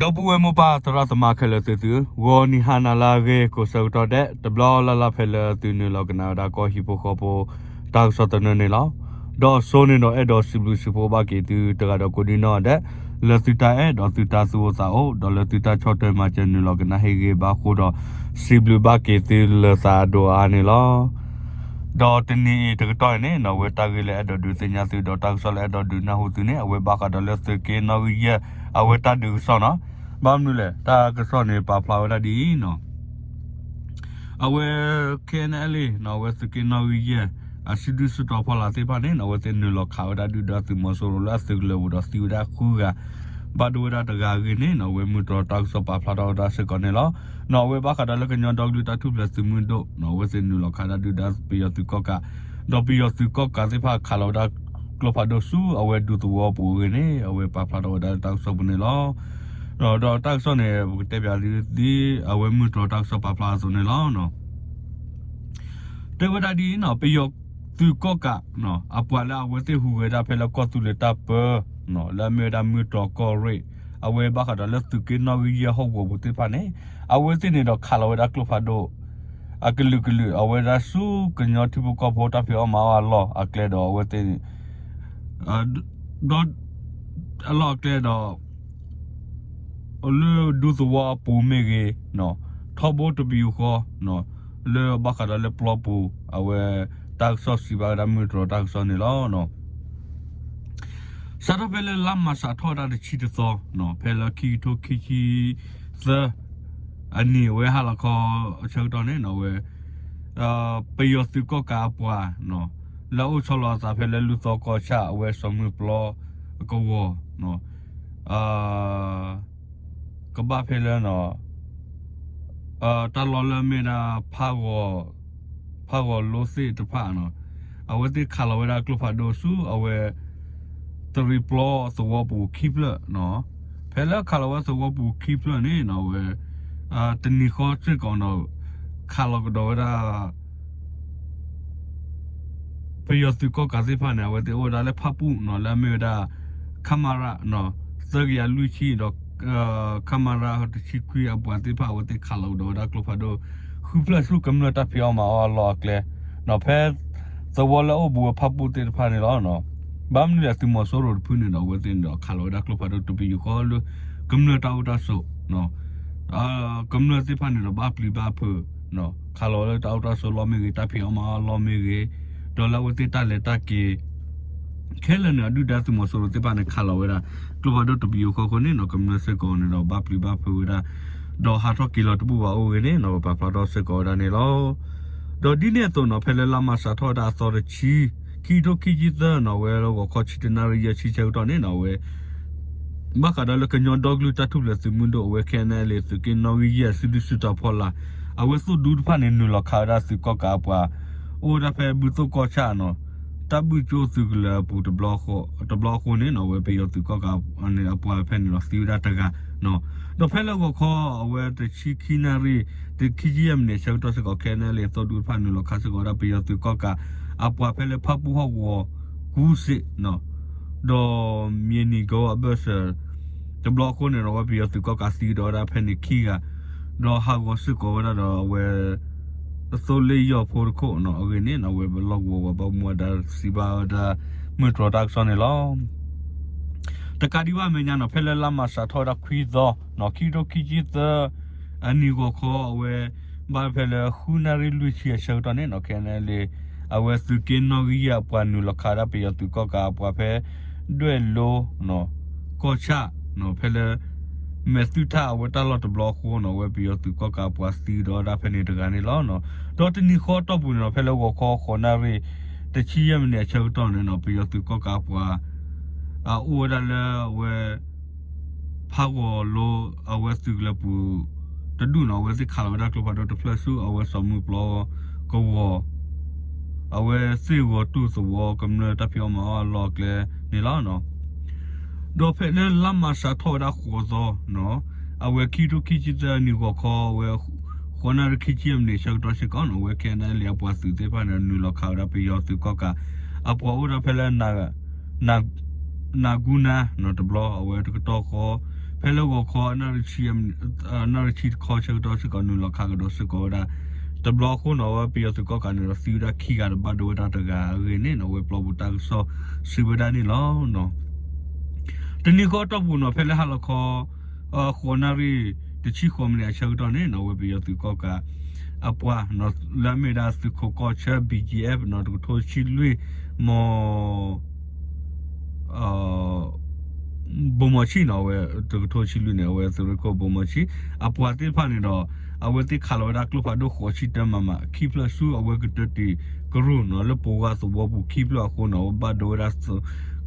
ဒီပုၢ်ဝဲၢ်မိၢ်ပၢ်သရၣ်သမါခဲလၢာ်သုသု, ဂီၤနံၤဟါနၤလၢအဂ့ၤကိးဆၢကတီၢ်ဒဲး တဘျီလၢ်လၢ်ဖဲလၢသုနုာ်လီၤကနၣ်ဝဲဒၣ်ကီၢ်ဟံၣ်ဖိဃီဖိ တၢ်ကစီၣ်သနၢၣ်န့ၣ်လီၤ. ဒီးစိန့ၣ်ဒီးအဲၣ်ဒိးစံးဘျုးစံးဖှိၣ်ဘၣ်က့ၤသုတဂၤဒီးကိးဒံနီၢ်ဒဲး လၢသုတၢ်အဲၣ်ဒီးသုတၢ်သူၣ်အိၣ်သးအိၣ် ဒီးလၢသုတၢ်ဆီၣ်ထွဲမၤစၢၤနုာ်လီၤကနၣ်ဟ့ၣ်ဂံၢ်ဘါအဃိဒီး စံးဘျုးဘၣ်က့ၤသုလၢသးဒိၣ်အါန့ၣ်လီၤ. ဒီးတနံၤအံၤတကတီၢ်အံၤန့ၣ် အဝဲတၢ်ဂ့ၢ်လၢအဲၣ်ဒိးဒုးသ့ၣ်ညါသု ဒီးတၢ်ကစီၣ်လၢအဲၣ်ဒိးဒုးနၢ်ဟူသုန့ၣ် အဝဲဘၣ်ဃးဒီးလၢသုးက့နီၣ်ဂံၢ်ယဲၢ် အဝဲတၢ်ဒုးကစီၣ်နီၤ. ဘၣ်မနုၤလဲၣ် တၢ်ကစီၣ်န့ၣ်ပာ်ဖျါဝဲဒၣ်ဒ်အံၤနီၤ အဝဲ ခဲအံၤန့ၣ်လံ အဝဲသုးက့နီၣ်ဂံၢ်ယဲၢ် အစုဒုၣ်စုတီၤဖီလာ်သ့ၣ်တဖၣ်န့ၣ် အဝဲသ့ၣ်နုာ်လီၤခးဝဲဒၣ်ဒုၣ်ဒါသုးမီၤစိရိၤလၢအသုးကလၢၤပူၤဒီးသံဝဲဒၣ်ဃုဂၤ ဘၣ်ဒိဝဲဒၣ်တဂၤအဂ့ၢ်န့ၣ် အဝဲမုၢ်တြီၤတၢ်ကစီၣ်ပာ်ဖျါထီၣ်ဝဲဒၣ်စ့ၢ်ကီးန့ၣ်လီၤ. အဝဲဘၣ်ဃးဒီးလၢကညီဒီကလုာ်တၢ်ထူၣ်ဖျဲးသုးမုၢ်ဒိၣ် အဝဲသ့ၣ်နုာ်လီၤခးဒၣ်ဒုၣ်ဒါပယီၤသုးကီၢ်ကး ဒီးပယီၤသုးကီၢ်ကးသ့ၣ်တဖၣ်ခးလီၤဝဲဒၣ်ကျိဖးဒိၣ်ဆူအဝဲဒူသဝီပူၤအဂ့ၢ်န့ၣ် အဝဲပာ်ဖျါထီၣ်ဝဲဒၣ်တၢ်ကစီၣ်ပူၤန့ၣ်လီၤ. ဒီးတၢ်ကစီၣ်န့ၣ် ပကတဲပၠးဒ် အဝဲမုၢ်တြီၤတၢ်ကစီၣ်ပာ်ဖျါအသိးန့ၣ်လီၤ. တဲဝဲဒၣ်ဒ်အံၤနီၤ ပယီၤသုးကီၢ်ကး အပှၤလၢအဝဲသ့ၣ်ဟူးဂဲၤဒၣ်ဖဲလၢကီၢ်သူလ့ၤတၢ်ပၢ လၢအမ့ၢ်ဝဲဒၣ်မုၢ်တြီၤကီၢ်ရ့ၣ် အဝဲဘၣ်ဃးဒီးလၢသုးက့နီၣ်ဂံၢ်ယဲၢ်ဟီၣ်ကဝီၤပူၤသ့ၣ်တဖၣ်န့ၣ် အဝဲသ့ၣ်န့ၣ်ဒီးခးလီၤဝဲဒၣ်ကျိဖးဒိၣ် အကလုာ်ကလုာ် အဝဲဒၣ်ဆူကညီထံဖိကီၢ်ဖိတၢ်ဖံးအီၣ်မၤအီၣ်အလီၢ်အကျဲဒီးအဝဲသ့ၣ် ဒီး အလီၢ်အကျဲဒီး လၢဒူသဝီအပူၤမ့ၢ်ဂ့ၤ ထီဘိတပယူာ်ဃီ လၢဘၣ်ဃးဒီးလၢပျီပူၤ အဝဲတၢ်ကစီၣ်စံးဘၣ်ဝဲဒၣ်မုၢ်တြီၤတၢ်ကစီၣ်န့ၣ်လီၤ. စးထီၣ်ဖဲလၢလါမၢ်ၡးထီၣ်ဝဲဒၣ်တဆံတသီ ဖဲလၢခံကထိခံဆံသၢ အနံၤအဝဲဟါလီၤခီအဆၢကတီၢ်န့ၣ် အဝဲ ပယီၤသုးကီၢ်ကးအပှၤ လၢအအိၣ်ဆီလီၤအသးဖဲလၢလူၢ်သီကီၢ်ဆၣ် အဝဲစီၤမုၢ်ပျီကဝီၤ ကဘၣ်ဖဲလၢ တၢ်လီၢ်လၢအမ့ၢ်ဒၣ် ဖးဂီၤလိသ့ၣ်တဖၣ် အဝဲသ့ၣ်ခးလီၤဝဲဒၣ်ကျိဖးဒိၣ်ဆူအဝဲ တရံးပျီသဝီပူၤခံဖျၢၣ် ဖဲလၢခးလီၤဝဲသဝီပူၤခံဖျၢၣ်န့ၣ် အဝဲ တနံၤဃီစ့ၢ်ကီး ခးလီၤကဒီးဝဲဒၣ် ပယီၤသုးကီၢ်ကးသ့ၣ်တဖၣ်န့ၣ် အဝဲသ့ၣ်အိၣ်ဝဲဒၣ်လၢဖၣ်ပူၣ်နီၤ လၢအမ့ၢ်ဝဲဒၣ် ခမရ သၢကယၤလွံၢ်ဆံဒီး ခမရ တဆံခွံအပှၤသ့ၣ်တဖၣ် အဝဲသ့ၣ်ခးလီၤကဒီးဝဲဒၣ်ကျိဖးဒိၣ် ဃုဖျၢၣ်ဆူကမျၢၢ်တၢ်ဖံးအီၣ်မၤအီၣ်အလီၢ်အကျဲ ဖဲသဝီလၢအအိၣ်ဘူးဝဲဖၣ်ပူၣ်သ့ၣ်တဖၣ်န့ၣ်လီၤ. ဘၣ်မနုၤလဲၣ် သုးမီၤစိရိၤတဖုန့ၣ်ဒီး အဝဲသ့ၣ်န့ၣ်ဒီးခးလီၤဝဲဒၣ်ကျိဖးဒိၣ်တပယူာ်ဃီလၢ ကမျၢၢ်တၢ်အိၣ်တၢ်ဆိး ကမျၢၢ်သ့ၣ်တဖၣ်န့ၣ်ဒီးဘၣ်ပျံၤဘၣ်ဖုး ခးလီၤလၢတၢ်အိၣ်တၢ်ဆိးလီၢ်မ့ၢ်ဂ့ၤ တၢ်ဖံးအီၣ်မၤအီၣ်လီၢ်မ့ၢ်ဂ့ၤ ဒီးလၢအဝဲသ့ၣ်တၢ်လဲၤတၢ်က့ၤ ခဲလၢာ်န့ၣ် အဒုၣ်ဒါသုးမီၤစိရိၤသ့ၣ်တဖၣ်န့ၣ် ခးလီၤဝဲဒၣ် ကျိဖးဒိၣ်တပယူာ်ဃီအဃိန့ၣ်ဒီး ကမျၢၢ်စ့ၢ်ကီးန့ၣ်ဒီး ဘၣ်ပျံၤဘၣ်ဖုးဝဲဒၣ် ဒီးဟးထီၣ်က့ၤလီၤတဘူၣ်ဘၣ်အိၣ်ဂ့ၤန့ၣ် ပပာ်ဖျါထီၣ်စ့ၢ်ကီးဝဲဒၣ်န့ၣ်လီၤ. ဒီးဒ်န့ၣ်အသိးနီၤ ဖဲလၢလါမၢ်ၡးထီၣ်ဝဲဒၣ်အသီတဆံ ခံကထိခံဆံသၢနီၤ အဝဲဂီၤခီဆံတနၣ်ရံၣ်ယဲၢ်ဆံဆၢကတီၢ်န့ၣ်နီၤ အဝဲ ဘၣ်ဃးဒီးလၢကညီဒီကလုာ်တၢ်ထူၣ်ဖျဲးသုးမုၢ်ဒိၣ် အဝဲ ခဲအံၤန့ၣ်လံ သုးက့နီၣ်ဂံၢ်ယဲၢ် စုဒုၣ်စုတီၤဖီလာ် အဝဲသိၣ်ဒူတဖၣ်န့ၣ် နုာ်လီၤခးဝဲဒၣ်သုးကီၣ်ကးအပှၤ အိၣ်ဝဲဒၣ်ဖဲဘုသိၣ်ကီၢ်ဆၣ်နီၤ တၢ်ဘုၣ်ကၠိသုးကလၢၤအပူၤ တဘျီအဃိန့ၣ်နီၤ အဝဲပယီၤသုးကီၣ်ကးန့ၣ် အပှၤဖဲန့ၣ်ဒီးသံဝဲဒၣ်တဂၤ ဒီးဖဲလၢဂီၤခီ အဝဲတဆံခံနၣ်ရံၣ် တခံဆံယဲၢ်မံးနံးအဆၢကတီၢ်စ့ၢ်ကီး ခဲအံၤန့ၣ်လံ အသိၣ်ဒူတဖၣ်နုာ်လီၤခးစ့ၢ်ကီးဝဲဒၣ်ပယီၤသုးကီၣ်ကး အပှၤဖဲလၢဖၣ်ပူၣ်ဟီၣ်ကဝီၤ ကူစ့း ဒီးမံၤနံၤကီအဘၢၣ်စၢၤ တဘျီအဃိန့ၣ်ဒီး အဝဲပယီၤသုးကီၣ်ကးသံကဒီးဝဲဒၣ်ဖဲန့ၣ်ခံဂၤ ဒီးဟးဂီၤစ့ၢ်ကီးဝဲဒၣ်ဒီးအဝဲ အသိလ့ၣ်ယီၢ်ဖိတခိၣ်နီၤ အဂ့ၢ်န့ၣ် အဝဲပလီၢ်ကဝီၤပှၤဘၣ်မူဘၣ်ဒါစံးဘၣ်ဝဲဒၣ် မုၢ်တြီၤတၢ်ကစီၣ်န့ၣ်လီၤ. တကးဒံးဘၣ်အမဲာ်ညါနီၤ ဖဲလၢလါမၢ်ၡးထီၣ်ဝဲဒၣ်ခွံသီ ခံကထိခံဆံသၢ အနံၤဂီၤခီ အဝဲ ဘၣ်ဖဲလၢဃုနၣ်ရံၣ်လွံၢ်ဆံအဆၢကတီၢ်န့ၣ်နီၤ ခဲအံၤန့ၣ်လံ အဝဲသုးက့နီၣ်ဂံၢ်ယဲၢ်အပှၤနုာ်လီၤခးဝဲဒၣ်ပယီၤသုးကီၣ်ကးအပှၤဖဲ ဒွဲၣ်လိ ကီၢ်ဆၣ် ဖဲလၢ မဲာ်သုၣ်ထၣ်အဝဲတၢ်လီၢ်တဘျီအဃိနီၤ အဝဲပယီၤသုးကီၣ်ကးအပှၤသံကဒီးဝဲဒၣ်ဖဲန့ၣ်တဂၤန့ၣ်လီၤ. ဒီးတနံၤဃီအတီၢ်ပူၤန့ၣ်နီၤ ဖဲလၢဂီၤခီဃိးနၣ်ရံၣ် တဆံယဲၢ်မံးနံးအဆၢကတီၢ်န့ၣ်နီၤ ပယီၤသုးကီၣ်ကးအပှၤ အအိၣ်ဝဲဒၣ်လၢအဝဲ ဖးဂီၤလိ အဝဲသုးကလၢၤပူၤတဒူၣ်နီၤ အဝဲသ့ၣ်ခးလီၤဝဲဒၣ်ကျိဖးဒိၣ်တဖျၢၣ်ဆူအဝဲစီၤမုၢ်ပျီကဝီၤ အဝဲသ့ၣ်ဂီၤတူၢ်သဝီကမျၢၢ်တၢ်ဖံးအီၣ်မၤအီၣ်အလီၢ်အကျဲန့ၣ်လီၤ. ဒီးဖဲလၢလါမၢ်ၡးထီၣ်ဝဲဒၣ်ဃိးသီနီၤ အဝဲခံကထိခံဆံသၢအနံၤဂီၤခီ အဝဲ ဃိးနၣ်ရံၣ်ခံဆံယဲၢ်မံးနံးအဆၢကတီၢ်စ့ၢ်ကီးနီၤ အဝဲ ခဲအံၤန့ၣ်လံ အပှၤသုးသ့ၣ်တဖၣ်န့ၣ် နုာ်လီၤခးဝဲဒၣ်ပယီၤသုးကီၣ်ကး အပှၤအိၣ်ဒၣ်ဖဲလၢ နၢ်ကူနါနီၤ တဘျီ အဝဲတကတီၢ်ဃီ ဖဲလၢဂီၤခီ နၣ်ရံၣ်ဆံတခီဆၢကတီၢ်စ့ၢ်ကီး နုာ်လီၤခးကဒီးစ့ၢ်ကီးဝဲဒၣ် တဘျီအဃိန့ၣ် အဝဲပယီၤသုးကီၣ်ကးန့ၣ်ဒီး သံဝဲဒၣ်ခံဂၤဒီး ဘၣ်ဒိဝဲဒၣ်တဂၤအဂ့ၢ်န့ၣ် အဝဲပျီပူၤတၢ်ကစီၣ်စံးဝဲဒၣ်န့ၣ်လီၤ. တနံၤဃီအတီၢ်ပူၤန့ၣ် ဖဲလၢဟါလီၤခီ ဃိးနၣ်ရံၣ် တဆံဃိးမံးနံးအဆၢကတီၢ်န့ၣ် အဝဲပယီၤသုးကီၣ်ကး အပှၤ လၢအမ့ၢ်ဒၣ်သုးခိးကီၢ်ဆၢ ဘံၣ်ကၠံၣ်အဲၣ်ဖ် တကထိဆံလွံၢ် မီၢ် ဘိၣ်မီၢ်ဆံၣ်န့ၣ် အဝဲတကထိဆံလွံၢ်န့ၣ် အဝဲသုးရ့ၣ်ခိၣ်ဘိၣ်မီၢ်ဆံၣ် အပှၤသ့ၣ်တဖၣ်န့ၣ်ဒီး အဝဲသ့ၣ်ခးလီၤဝဲဒၣ်ကျိဖးဒိၣ်ဃိးဆံတၢမးမး ခံဖျၢၣ်ဆူအဝဲကတၢၢ်တံာ်ကရူၢ်န့ၣ် လၢပိၤဂၤသဝီပူၤခံဖျၢၣ်အဃိန့ၣ် အဝဲဘၣ်ဒိဝဲဒၣ်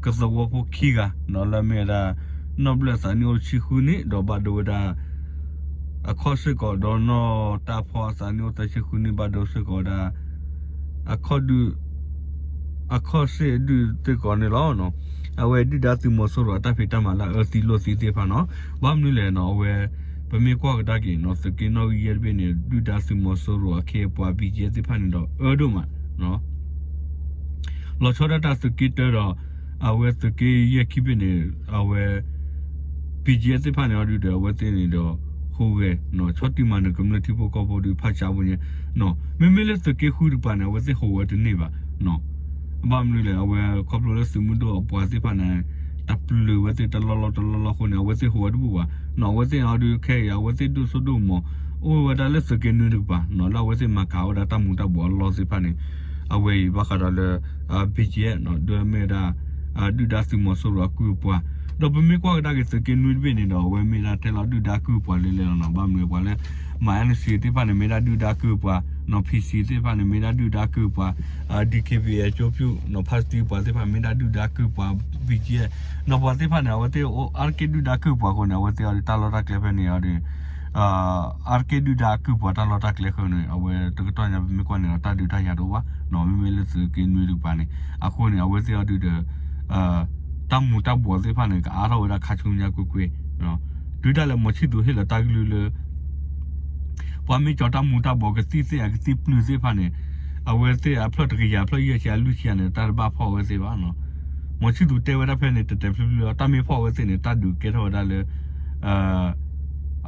ကသဝီဖိခံဂၤ လၢအမ့ၢ်ဝဲဒၣ် နီၢ်ဘျၢၣ်သးနံၣ်အိၣ်တဆံဃုနံၣ် ဒီးဘၣ်ဒိဝဲဒၣ် အခီၣ်စ့ၢ်ကီး ဒီးနီၢ်တၢ်ဖီအသးနံၣ်အိၣ်သၢဆံဃုနံၣ် ဘၣ်ဒိစ့ၢ်ကီးဝဲဒၣ် အခီၣ်ဒုး အခီၣ်စ့ၣ်ဒုးစ့ၢ်ကီးန့ၣ်လီၤ. အဝဲဒုၣ်ဒါသုးမီၤစိရိၤအတၢ်ဖံးတၢ်မၤလၢအအၢသံလိာ်သံသ့ၣ်တဖၣ်န့ၣ် ဘၣ်မနုၤလဲၣ်န့ၣ် အဝဲ ပမ့ၢ်ကွၢ်ကဒါက့ၤန့ၣ် သုးက့နီၣ်ဂံၢ်ယဲၢ်တဘ့ၣ်န့ၣ် ဒုၣ်ဒါသုးမီၤစိရိၤအခ့အပှၤ ဘံၣ်ကၠံၣ်အဲၣ်သ့ၣ်တဖၣ်န့ၣ်ဒီးအၢဒိၣ်မး လီၤဆီဒၣ်တၢ်သုးက့တၢဒီး အဝဲသုးက့ယဲၢ်ခံဘ့ၣ်န့ၣ် အဝဲ ဘံၣ်ကၠံၣ်အဲၣ်သ့ၣ်တဖၣ်န့ၣ်အီၤဒုးဒီး အဝဲသ့ၣ်န့ၣ်ဒီး ဟူးဂဲၤ ဆီၣ်တံၢ်မၤနၢၤကမျၢၢ်ထံဖိကီၢ်ဖိဒုးဖးကၠါဖိညါ မ့မ့ၢ်လၢသုးက့ဃုတကပၤန့ၣ် အဝဲသ့ၣ်ဟူးဝဲတန့ၢ်ဘၣ် ဘၣ်မနုၤလဲၣ် အဝဲခီဖျိလၢသုးမုၢ်ဒိၣ်အပှၤသ့ၣ်တဖၣ်န့ၣ် တပျုာ်ဝဲသ့ၣ်တလီၢ်လီၢ်တလီၢ်လီၢ်အဃိန့ၣ် အဝဲသ့ၣ်ဟူးဝဲတဘူၣ်ဘၣ် အဝဲသ့ၣ်အီၤဒုးခဲအံၤ အဝဲသ့ၣ်ဒိၣ်စိဒိၣ်ကမီၤ အိၣ်ဝဲဒၣ်လၢသုးက့နွံတကပၤ လၢအဝဲသ့ၣ်မၤကၤဝဲဒၣ်တၢ်မူၤတၢ်ဘှီးအလီၢ်သ့ၣ်တဖၣ်န့ၣ် အဝဲအံၤဘၣ်ဃးဒီးလၢ ဘံၣ်ကၠံၣ်အဲၣ် ဒ်အမ့ၢ်ဝဲဒၣ် ဒုၣ်ဒါသုးမီၤစိရိၤအကုၢ်အပှၤ ဒီးပမ့ၢ်ကွၢ်ကဒါက့ၤသုးက့နွံတဘ့ၣ်န့ၣ်ဒီး အဝဲမ့ၢ်ဒၣ်ထဲလီၤဒုၣ်ဒါကုၢ်အပှၤလၢလဲၣ်လီၤနီၤ ဘၣ်မနုၤပှၤလၢ မၤ NCA သ့ၣ်တဖၣ်န့ၣ် မ့ၢ်ဒၣ်ဒုၣ်ဒါကုၢ်အပှၤ နီၤ PC သ့ၣ်တဖၣ်န့ၣ် မ့ၢ်ဒၣ်ဒုၣ်ဒါကုၢ်အပှၤ DKBA ကၠိပျူၢ် နီၤ ဖါစတံပှၤသ့ၣ်တဖၣ် မ့ၢ်ဒၣ်ဒုၣ်ဒါကုၢ်အပှၤ ဘံၣ်ကၠံၣ်အဲၣ် နီၤ ပှၤသ့ၣ်တဖၣ်န့ၣ် အဝဲသ့ၣ်အါတက့ၢ်ဒုၣ်ဒါကုၢ်အပှၤအဃိန့ၣ် အဝဲသ့ၣ်အီၤဒုးတၢ်လီၢ်တၢ်ကျဲဖဲန့ၣ်အီၤဒုး အါတက့ၢ်ဒုၣ်ဒါကုၢ်ပှၤတၢ်လီၢ်တၢ်ကျဲအဃိန့ၣ် အဝဲတကတီၢ်ညါပမ့ၢ်ကွၢ်န့ၣ်ဒီး တၢ်ဒုးတၢ်ယၤတအိၣ်ဘၣ်နီၤ မ့မ့ၢ်လၢသုးက့နွံတကပၤန့ၣ် အဃိန့ၣ် အဝဲသ့ၣ်အီၤဒုးဒီး တၢ်မူၤတၢ်ဘှီးသ့ၣ်တဖၣ်န့ၣ် ကအါထီၣ်ဝဲဒၣ်ခါဆူညါကွ့ၢ်ကွ့ၢ် တုၤဒၣ်လဲာ် မီၤဆံၣ်သူၤဟ့ၣ်လီၤတၢ်ကလုၢ်လၢ ပှၤမ့ၢ်ကၠီၤတၢ်မူၤတၢ်ဘှီးကသံၣ်သ့ၣ်ဧါ ကသံၣ်ပျုၢ်သ့ၣ်တဖၣ်န့ၣ် အဝဲသ့ၣ်အဖျၢၣ်တကယၤ ဖျၢၣ်ယဲၢ်ဆံအလွံၢ်ဆံန့ၣ် တၢ်တဘၣ်ဖီၣ်ဝဲသ့ၣ်ဘၣ်နီၤ မီၤဆံၣ်သူၤတဲဝဲဒၣ်ဖဲန့ၣ် တဲာ်တဲာ်ဖျုးဖျုး တၢ်မ့ၢ်ဖီၣ်ဝဲသ့ၣ်န့ၣ် တၢ်ဒုးကဲထီၣ်ဝဲဒၣ်လၢ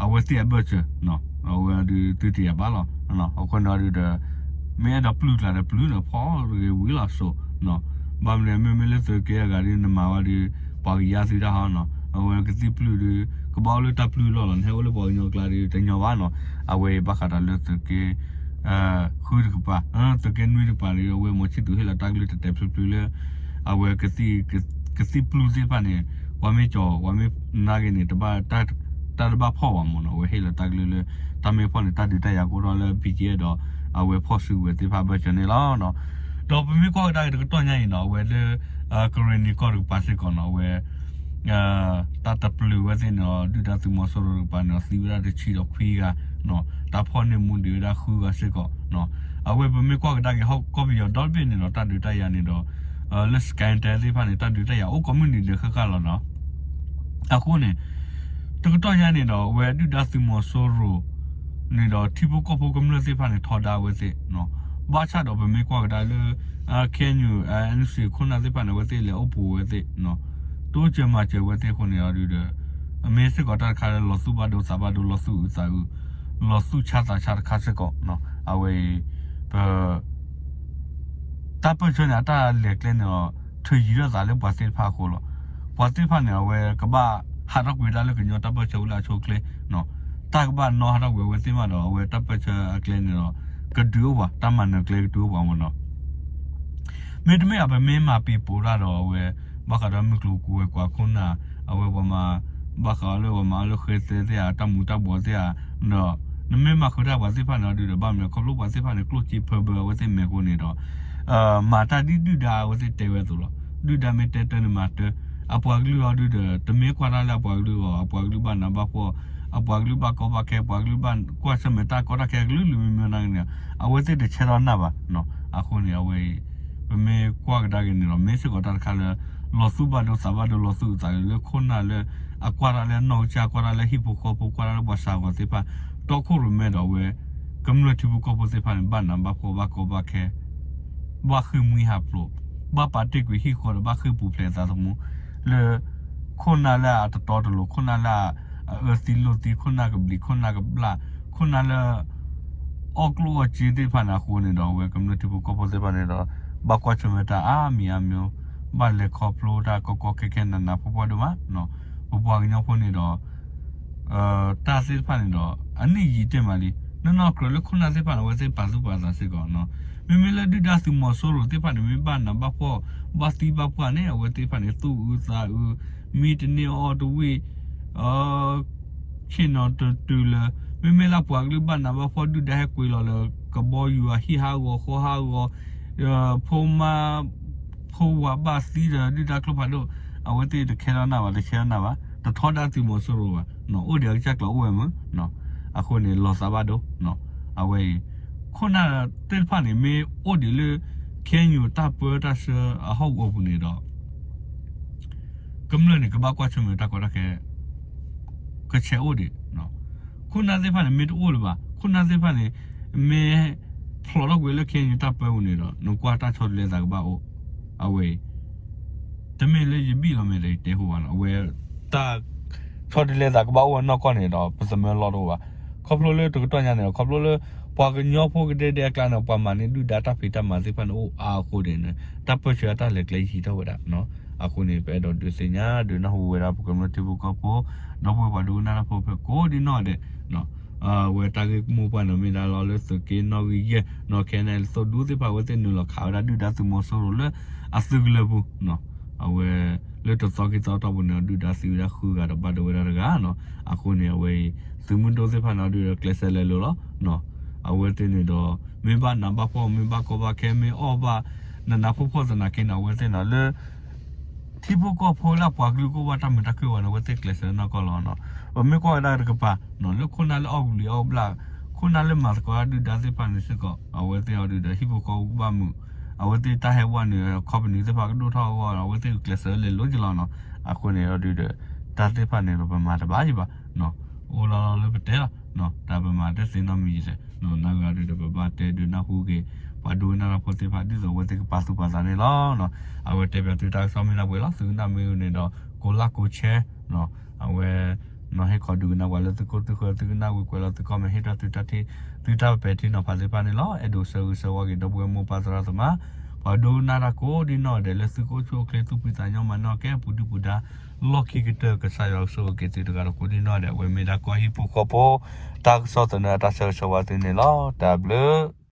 အဝဲသ့ၣ်အဘၢၣ်စၢၤ အဝဲဒုးသုတယၤဘၣ်လီၤ အဃိန့ၣ်ဒုးဒီး မ့ၢ်အဲၣ်ဒိးပျုၢ်ကျါဒီးပျုၢ်န့ၣ် ဖီၣ်တဂ့ၤဝံၤလီၤစိၤ ဘၣ်မနုၤ မ့မ့ၢ်လၢသုးက့အဂၤဒုး နမၤဝဲဒုး ပှၤကယါသုတၢ်ဟီနီၤ အဝဲကသံၣ်ပျုၢ်ဒုး ကဘၣ်အိၣ်လၢတၢ်ပျုၢ်လီၢ်လီၤ နဟဲအိၣ်လၢပှၤကညီကျါဒုး တညီဘၣ်နီၤ အဝဲအံၤဘၣ်ဃးဒီးလၢသုးက့ ဃုတကပၤ သုးက့နွံတကပၤန့ၣ် အဝဲမီၤဆံၣ်သူၤဟ့ၣ်လီၤတၢ်ကလုၢ်တဲာ်တဲာ်ဖျုးဖျုးလၢ အဝဲ ကသံၣ်ပျုၢ်သ့ၣ်တဖၣ်န့ၣ် ပှၤမ့ၢ်ကၠီၤ ပှၤမ့ၢ်နာ်က့ၤန့ၣ် တၢ်တဘၣ်ဖီၣ်ဘၣ်မ့ၢ်နီၤ အဝဲဟ့ၣ်လီၤတၢ်ကလုၢ်လၢ တၢ်မ့ၢ်ဖီၣ်န့ၣ် တၢ်ဒုးတၢ်ယၤကအိၣ်ထီၣ်လၢ ဘံၣ်ကၠံၣ်အဲၣ် ဒီး အဝဲဖီၣ်စုကဝဲၤသ့ၣ်တဖၣ်ဘၢၣ်စၢၤန့ၣ်လီၤ. ဒီးပမ့ၢ်ကွၢ်ကဒါက့ၤတကတီၢ်ညါအံၤနီၤ အဝဲလၢ ကရ့ၣ်နံၤကီၢ်တကပၤစ့ၢ်ကီးနီၤ အဝဲ တၢ်တပျုာ်ဝဲသ့ၣ်န့ၣ်ဒီး ဒုၣ်ဒါသုးမီၤစိရိၤတကပၤန့ၣ်ဒီး သံဝဲဒၣ်တဆံဒီးခွံဂၤ တၢ်ဖီၣ်န့ၢ်မူဒံးဝဲဒၣ်ဃုဂၤစ့ၢ်ကီး အဝဲပမ့ၢ်ကွၢ်ကဒါက့ၤဟီၣ်ကီၢ်ပယီၤဒီတဘ့ၣ်န့ၣ်ဒီး တၢ်ဒုးတၢ်ယၤန့ၣ်ဒီး လၢ Skytel သ့ၣ်တဖၣ်န့ၣ် တၢ်ဒုးတၢ်ယၤအိၣ်ကိးမုၢ်နံၤဒဲးဃၣ်ဃၣ်လီၤနီၤ. အဃိန့ၣ် တကတီၢ်ညါန့ၣ်ဒီး အဝဲဒုၣ်ဒါသုးမီၤစိရိၤန့ၣ်ဒီး ထံဖိကီၢ်ဖိကမျၢၢ်သ့ၣ်တဖၣ်န့ၣ် ထီဒါဝဲသ့ၣ် ဘၣ်ဆၣ်ဒီးပမ့ၢ်ကွၢ်ကဒါလၢ KNU NCA ခိၣ်နၢ်သ့ၣ်တဖၣ်န့ၣ် အဝဲသ့ၣ်လဲၤအိၣ်ပူၤဝဲသ့ၣ် တိစၢၤမၤစၢၤဝဲသ့ၣ်အဃိန့ၣ်ဒီး အမ့ၢ်စ့ၢ်ကီးတၢ်တခါလၢလီၤသူၣ်ဘၣ်ဒိသးဘၣ်ဒိ လီၤသူၣ်အုးသးအုး လီၤသူၣ်ဆါသးဆါတခါစ့ၢ်ကီး အဝဲအံၤ ပ တၢ်ပၢၢ်ဆၢန့ၣ် အတၢ်လဲၤကျဲန့ၣ်ဒီး ထုးယံၤထီၣ်သးလၢပှၤသ့ၣ်တဖၣ်အဃိလီၤ. ပှၤသ့ၣ်တဖၣ်န့ၣ် အဝဲကဘၣ်ဟးထီၣ်ကွံာ်ဒၣ်လၢကညီတၢ်ပၢၢ်ဆၢအိၣ်လၢအဆိအချ့ တၢ်ကဘၣ်နီၣ်ဟးထီၣ်ကွံာ်အဝဲသ့ၣ်မးဒီး အဝဲတၢ်ပၢၢ်ဆၢအကျဲန့ၣ်ဒီး ကဒုးအိၣ်ပှၤ တၢ်မၤနၢၤကျဲကဒုးအိၣ်ပှၤမ့ၢ်နီၤ. မ့တမ့ၢ် ပမ့ၢ်မၤပ့ၤပိာ်တၢ်ဒီးအဝဲ ဘၣ်ဃးဒီးမုၢ်ကျိၤဝဲၤကွာ်ခိၣ်နၢ် အဝဲပှၤမၤ ဘၣ်ဃးလၢပှၤမၤအီၤလၢဃဲသဲသ့ၣ်ဧါ တၢ်မူၤတၢ်ဘှီးသ့ၣ်ဧါ ဒီး နမ့ၢ်မၤဃုာ်တၢ်ပှၤသ့ၣ်တဖၣ်န့ၣ်အီၤဒုးဒီး ဘၣ်မနုၤလဲၣ် ခီဖျိပှၤသ့ၣ်တဖၣ်န့ၣ် ကျိၣ်စ့ဖၢဘၢအဝဲသ့ၣ်မဲာ်အဃိန့ၣ်ဒီး မၤတၢ်ဒ်ဒုၣ်ဒါအဝဲသ့ၣ်တဲဝဲအသိးလီၤ. ဒုၣ်ဒါမ့ၢ်တဲတၢ်န့ၣ်မၤတၢ် အပှၤကလုာ်အီၤဒုးဒီး တမ့ၢ်ကွၢ်တၢ်လၢအပှၤကလုာ်အဂီၢ် အပှၤကလုာ်ဘၣ်နးဘၣ်ဖှီၣ် အပှၤကလုာ်ဘၣ်ကီဘၣ်ခဲ ပှၤကလုာ်ဘၣ်ကွၢ်ဆၢၣ်မဲာ်တၢ်ကီတၢ်ခဲကလုာ်လုာ်မံမံန့ၣ် အဝဲသ့ၣ်တဆဲးထီၣ်နၢ်ဘၣ်. အဃိန့ၣ် အဝဲအံၤ ပမ့ၢ်ကွၢ်ကဒါက့ၤန့ၣ်ဒီး မ့ၢ်စ့ၢ်ကီးတၢ်တခါလၢ လီၤသူၣ်ဘၣ်ဒိသးဘၣ်ဒိ လီၤသူၣ်အုးသးအုးလၢခိၣ်နၢ်လၢ အကွၢ်တၢ်လၢအနီၢ်ကစၢ် ကွၢ်တၢ်လၢဟံၣ်ဖိဃီဖိ ကွၢ်တၢ်လၢပှၤစှၤဂီၤသ့ၣ်တဖၣ် တီခိၣ်ရိၣ်မဲဒီးအဝဲ ကမျၢၢ်ထံဖိကီၢ်ဖိသ့ၣ်တဖၣ်န့ၣ် ဘၣ်နးဘၣ်ဖှီၣ် ဘၣ်ကီဘၣ်ခဲ ဘၣ်ဃ့ၢ်မှံဟးဖျိး ဘၣ်ပာ်တ့ၢ်ကွံာ်ဟံၣ်ဃီဒီး ဘၣ်ဃ့ၢ်ပူၤဖျဲးအသးသမူ လၢ ခိၣ်နၢ်လၢအတတီတလိၤ ခိၣ်နၢ်လၢအ အၢသံလိၢ်သံ ခိၣ်နၢ်ကဘျံး ခိၣ်နၢ်ကဘျၣ် ခိၣ်နၢ်လၢ အီၣ်ကျိၣ်အီၣ်စ့သ့ၣ်တဖၣ်န့ၣ် အဃိန့ၣ်ဒီး အဝဲကမျၢၢ်ထံဖိကီၢ်ဖိသ့ၣ်တဖၣ်န့ၣ်ဒီး ဘၣ်ကွၢ်ဆၢၣ်မဲာ်တၢ်အါမံၤအါမံၤ, ဘၣ်လဲၤခီဖျိတၢ်ကီကီခဲခဲနးနးဖှီၣ်ဖှီၣ်ဒိၣ်မး, ပပှၤကညီဖိန့ၣ်ဒီး တၢ်သ့ၣ်တဖၣ်န့ၣ်ဒီး အနံၣ်ယံာ်တ့ၢ်မးလံ, နီၢ်နီၢ်ကြၢးလၢခိၣ်နၢ်သ့ၣ်တဖၣ်န့ၣ် အဝဲသ့ၣ်ပာ်သူၣ်ပာ်သးစ့ၢ်ကီး, မ့မ့ၢ်လၢဒုၣ်ဒါသုးမီၤစိရိၤသ့ၣ်တဖၣ်န့ၣ် မ့ၢ်ဘၣ်နးဘၣ်ဖှီၣ် ဘၣ်သံဘၣ်ပှၢ်န့ၣ် အဝဲသ့ၣ်တဖၣ်န့ၣ် သူၣ်အုးသးအုး, မံတန့ၢ်အီၣ်တဝံၣ် ဆ့ၣ်နီၤတတုၤလၢ မ့မ့ၢ်လၢပှၤကလုာ်ဘၣ်နးဘၣ်ဖှီၣ် ဒုၣ်ဒါဟဲကွံာ်လီၤလၢ ကဘီယူၤအဟံၣ်ဟးဂီၤဃီဟးဂီၤ, ဖိမါ ဖိဝၤဘၣ်သံဒီး ဒုၣ်ဒါကျိဖးဒိၣ်, အဝဲသ့ၣ်တခဲထီၣ်နၢ်ဘၣ် တဆဲးထီၣ်နၢ်ဘၣ် တထီဒါသုးမီၤစိရိၤဘၣ်, အိၣ်ဒံးအကစၢ်ကျိၤအိၣ်ဝဲမုၢ်, အဃိန့ၣ် လီၤသးဘၣ်ဒိ, အဝဲအံၤ ခိၣ်နၢ်သ့ၣ်တဖၣ်န့ၣ် မ့ၢ်အိၣ်ဒံးလၢ ခဲအံၤတၢ်ပၢတၢ်ဆှၢအဟီၣ်ကဝီၤပူၤန့ၣ်ဒီး ကမျၢၢ်န့ၣ် ကဘၣ်ကွၢ်ဆၢၣ်မဲာ်တၢ်ကီတၢ်ခဲ ကဆဲးအိၣ်ဒံး, ခိၣ်နၢ်သ့ၣ်တဖၣ်န့ၣ် မ့ၢ်တအိၣ်လၢၤဘၣ် ခိၣ်နၢ်သ့ၣ်တဖၣ်န့ၣ် မ့ၢ်ဖျိးထီၣ်ကွံာ်လၢ ခဲအံၤတၢ်ပၢပူၤန့ၣ်ဒီး နကွၢ်တၢ်ဆီတလဲသးကဘၣ်အိၣ်, အဝဲအံၤ တမ့ၢ်လၢယဘံၣ်လီၤမဲာ်ဒီးယတဲဟူဘၣ်နီၤ အဝဲ တၢ်ဆီတလဲသးကဘၣ်အိၣ်ဝဲနီၢ်ကီၢ်န့ၣ်ဒီး ပသမၢလီၢ်တအိၣ်ဘၣ်, ခီဖျိလၢတကတီၢ်ညါန့ၣ်ဒီး ခီဖျိလၢ ပှၤကညီဖိကဒဲဒဲအကျါန့ၣ် ပှၤမၤန့ၢ်ဒုၣ်ဒါတၢ်ဖံးတၢ်မၤသ့ၣ်တဖၣ်န့ၣ်အိၣ်အါအဃိန့ၣ် တၢ်ပၢဆှၢအတၢ်လဲၤကျဲယဟံးထီၣ်ဝဲဒၣ်, အဃိန့ၣ် ပအဲၣ်ဒိးဒုးသ့ၣ်ညါဒုးနၢ်ဟူဝဲဒၣ် ပကမျၢၢ်ထံဖိကီၢ်ဖိ ဒီပုၢ်ဝဲၢ်ပှၤဒိကနၣ်တၢ်ဖိဖဲကိးဒံနီၢ်ဒဲး အဝဲတၢ်ဂ့ၢ်ကမိၣ်ပှၢ်န့ၣ် မ့ၢ်ဒၣ်လီၤလၢသုးက့နီၣ်ဂံၢ်ယဲၢ် နီၢ်ခဲန့ၣ် လၢသိၣ်ဒူသ့ၣ်တဖၣ် အဝဲသ့ၣ်နုာ်လီၤခးဝဲဒၣ်ဒုၣ်ဒါသုးမီၤစိရိၤလၢအသုးကလၢၤပူၤ, အဝဲ လၢတသီခံသီအတီၢ်ပူၤန့ၣ် ဒုၣ်ဒါသံဝဲဒၣ်ဃုဂၤဒီးဘၣ်ဒိဝဲဒၣ်တဂၤနီၤ, အဃိန့ၣ် အဝဲအံၤ သုးမုၢ်ဒိၣ်သ့ၣ်တဖၣ်န့ၣ် ဒုးဒီးကျဲးစၢးလဲၤလိၤလီၤ, အဝဲသ့ၣ်န့ၣ်ဒီး မ့ၢ်ဘၣ်နးဘၣ်ဖှီၣ် မ့ၢ်ဘၣ်ကီဘၣ်ခဲ မ့ၢ်အီၣ်ဘၣ် နးနးဖှီၣ်ဖှီၣ်သနာ်က့န့ၣ် အဝဲသ့ၣ်န့ၣ်လၢ ထံဖိကီၢ်ဖိလၢအပှၤကလုာ်ကအိၣ်ဘၣ်တၢ်မုာ်တၢ်ခုၣ်ဝဲန့ၣ် အဝဲသ့ၣ်ကျဲးစၢးနီၢ်ကီၢ်လီၤနီၤ, ပမ့ၢ်ကွၢ်ဝဲဒၣ်တကပၤ လၢခိၣ်နၢ်လၢအီၣ်ကဘျံးအီၣ်ကဘျၣ် ခိၣ်နၢ်လၢမၤသကိးဒုၣ်ဒါသ့ၣ်တဖၣ်န့ၣ်စ့ၢ်ကီး အဝဲသ့ၣ်အီၤဒုးဒီးဟံၣ်ဖိဃီဖိကဘၣ်မုာ်, အဝဲသ့ၣ်တၢ်ဟဲဝဲန့ၣ် ခီပနံၣ်သ့ၣ်တဖၣ်ကဒိၣ်ထီၣ်အဂီၢ် အဝဲသ့ၣ်ကကျဲးစၢးလဲၤလိၤက့ၤလီၤနီၤ, အဃိန့ၣ်အီၤဒုးဒီး တၢ်သ့ၣ်တဖၣ်န့ၣ်ဒီးပမၤတဘၣ်ယံၤဘၣ် အိၣ်လီၤလီၤလၢပတဲလီၤ, တၢ်ပမၤတသ့နီတမံၤယံၤလဲၣ်, နၢ်ဂၤဒုးဒီး ပဘၣ်တဲဒုးနၢ်ဟူက့ၤ ပှၤဒိကနၣ်တၢ်ဖိသ့ၣ်တဖၣ် ဒ်သိးအဝဲသ့ၣ်ကပာ်သူၣ်ပာ်သးန့ၣ်လီၤ. အဝဲတဲပၠးသုတၢ်ကစီၣ်မ့ၢ်နၢ်ပှဲၤလီၤ, သုကနၣ်မ့ၢ်ဂ့ၤန့ၣ်ဒီး ကိးlikeကိးshare အဝဲ နီၤဟ့ၣ်ခီဒုးကနၣ်ပှၤလၢသုခိၣ်သုဃၢၤ သုကနၣ်ဝံၤကွဲးလီၤသုcomment ဟ့ၣ်ထီၣ်သုတၢ်ထံၣ် သုတၢ်ပပဲာ်ထံနီၤဖးသ့ၣ်တဖၣ်န့ၣ်လီၤ. အဲၣ်ဒိးဆၢဂ့ၤဆၢဝါက့ၤ ဒီပုၢ်ဝဲၢ်မိၢ်ပၢ်သရၣ်သမါ ပှၤဒိကနၣ်တၢ်ကိးဒံနီၢ်ဒဲး လၢသုကအိၣ်ဆူၣ်အိၣ်ချ့သူၣ်ဖှံသးညီမၤန့ၢ်အီၣ်ကဲပူၤဒုၣ်ပူၤဒါ လီၢ်ခံကတၢၢ် ကစၢ်ယွၤကဆိၣ်ဂ့ၤက့ၤသုတဂၤဒီးကိးဒံနီၢ်ဒဲး အဝဲမ့ၢ်ဒၣ်ကီၢ်ဟံၣ်ဖိဃီဖိ တၢ်ကစီၣ်သန့အတၢ်ဆၢဂ့ၤဆၢဝါသုန့ၣ်လီၤ. တၢ်ဘျုး